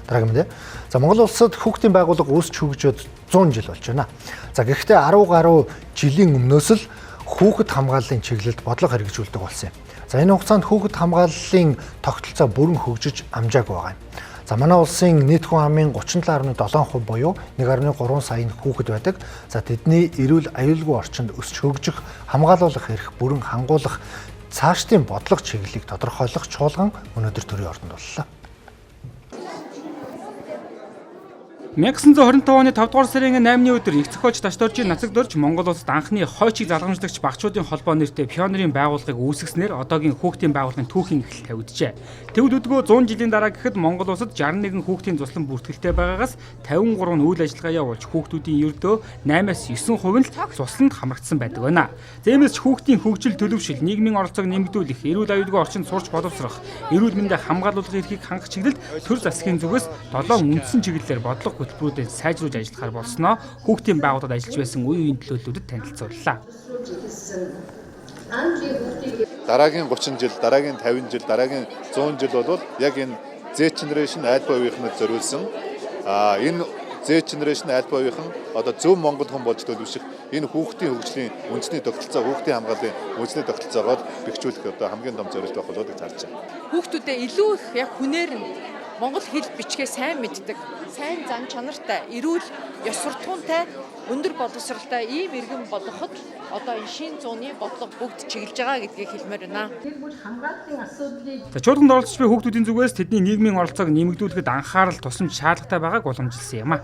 Дараагийн мэдээ. За, Монгол улсад хүүхдийн байгууллага үүсч хөгжөөд 100 жил болж байна. За, гэхдээ 10 гаруй жилийн өмнөөс л хүүхэд хамгааллын чиглэлд бодлого хэрэгжүүлдэг болсон юм. За, энэ хугацаанд хүүхэд хамгааллын тогтолцоо бүрэн хөгжиж амжаагүй байгаа юм. За, манай улсын нийт хүн амын 37.7% буюу 1.3 саяын хүүхэд байдаг. За, тэдний эрүүл аюулгүй орчинд өсч хөгжих, хамгаалуулах эрх бүрэн хангуулах цаашдын бодлого чиглэлийг тодорхойлох чуулган өнөөдөр төрийн ордонд боллоо. 1925 оны 5 дугаар сарын 8-ны өдөр их зохиолч Дашдоржийн нацаг дорж Монгол улсад анхны хойчийг залгамжлагч багчуудын холбоо нэртэй пионерын байгууллагыг үүсгэснээр одоогийн хүүхдийн байгууллагын түүхийн эхлэл тавигджээ. Тэгвэл өдгөө 100 жилийн дараа гэхэд Монгол улсад 61 хүүхдийн зуслан бүртгэлтэй байгаагаас 53 нь үйл ажиллагаа явуулж, хүүхдүүдийн ердөө 8-аас 9% нь л зусланд хамрагдсан байдаг байна. Тиймээс ч хүүхдийн хөгжил, төлөвшил, нийгмийн оролцоог нэмэгдүүлэх, эрүүл аюулгүй орчинд сурч боловсрох, эрүүл мэндэ хамгаалуулах эрхийг хангах чиглэлд төр засгийн зүгээс 7 үндсэн чиглэлээр бодлого хөтөлбөрүүдээ сайжруулж ажиллахаар болсноо хүүхдийн байгууллагад ажиллаж байсан үе үеийн төлөөллүүдэд танилцууллаа. Дараагийн 30 жил, дараагийн 50 жил, дараагийн 100 жил бол яг энэ Z generation альфа үеийнхнүүд зориулсан. Энэ Z generation альфа үеийнхэн одоо зөв монгол хүн болж төлөвшөх энэ хүүхдийн хөгжлийн үндэсний тогтолцоо, хүүхдийн хамгааллын үндэсний тогтолцоогоор бэхжүүлэх одоо хамгийн том зорилт байх болоо гэж харж байна. Хүүхдүүдэд илүү их яг хүнээр нь монгол хэл бичгээ сайн мэддэг, сайн зан чанартай, эрүүл ёс суртахуунтай, өндөр боловсралтай ийм иргэн болгоход одоо энэ шинэ зууны бодлого бүгд чиглэж байгаа гэдгийг хэлмээр байна. За, чуулганд оролцож буй хүүхдүүдийн зүгээс тэдний нийгмийн оролцоог нэмэгдүүлэхэд анхаарал, тусламж шаардлагатай байгааг уламжилсан юм а.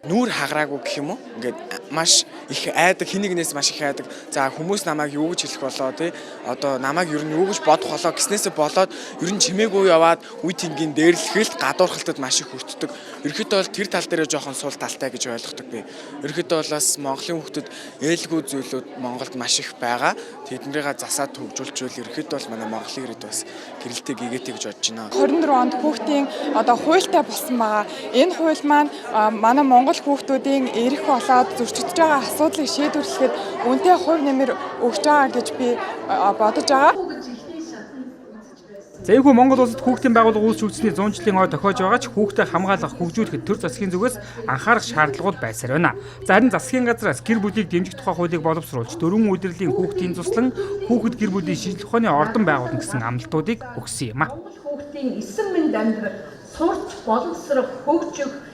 Нүүр хагараагүй гэх юм уу? Ингээд маш их айдаг, хэн нэгнээс маш их айдаг. За, хүмүүс намайг юу гэж хэлэх болоо тий? Одоо намайг ер нь юу гэж бодох болоо гэснээсээ болоод ер нь чимээгүй яваад үе тэнгийн дээрлэхэлт, гадуурхалтад маш их хүртдэг. Ерөнхийдөө бол тэр тал дээрээ жоохон сул талтай гэж ойлгодог би. Ерөнхийдөө бол бас Монголын хүүхдүүд ээлгүй зүйлүүд Монголд маш их байгаа. Тэднийгээ засаад хөгжүүлчихвэл ерөнхийдөө бол манай Монголын иргэд бас гэрэлтэй гэгээтэй гэж бодож байна. 24 онд хүүхдийн одоо хуультай болсон байгаа. Энэ хууль маань манай Монгол хүүхдүүдийн эрх болоод зөрчигдөж байгаа асуудлыг шийдвэрлэхэд үнэтэй хувь нэмэр өгч байгаа гэж би бодож байгаа. За, энэхүү Монгол улсад хүүхдийн байгууллага үүсч хөгжсөний 100 жилийн ой тохиож байгаа ч хүүхдэд хамгаалах, хөгжүүлэхэд төр засгийн зүгээс анхаарах шаардлагууд байсаар байна. За, харин засгийн газраас гэр бүлийг дэмжих тухай хуулийг боловсруулж, дөрвөн улирлын хүүхдийн зуслан, хүүхэд гэр бүлийн шинжлэх ухааны ордон байгуулна гэсэн амлалтуудыг өгсөн юм а. Монгол хүүхдийн эсэн мэнд амьдрах, сурч боловсрох, хөгжих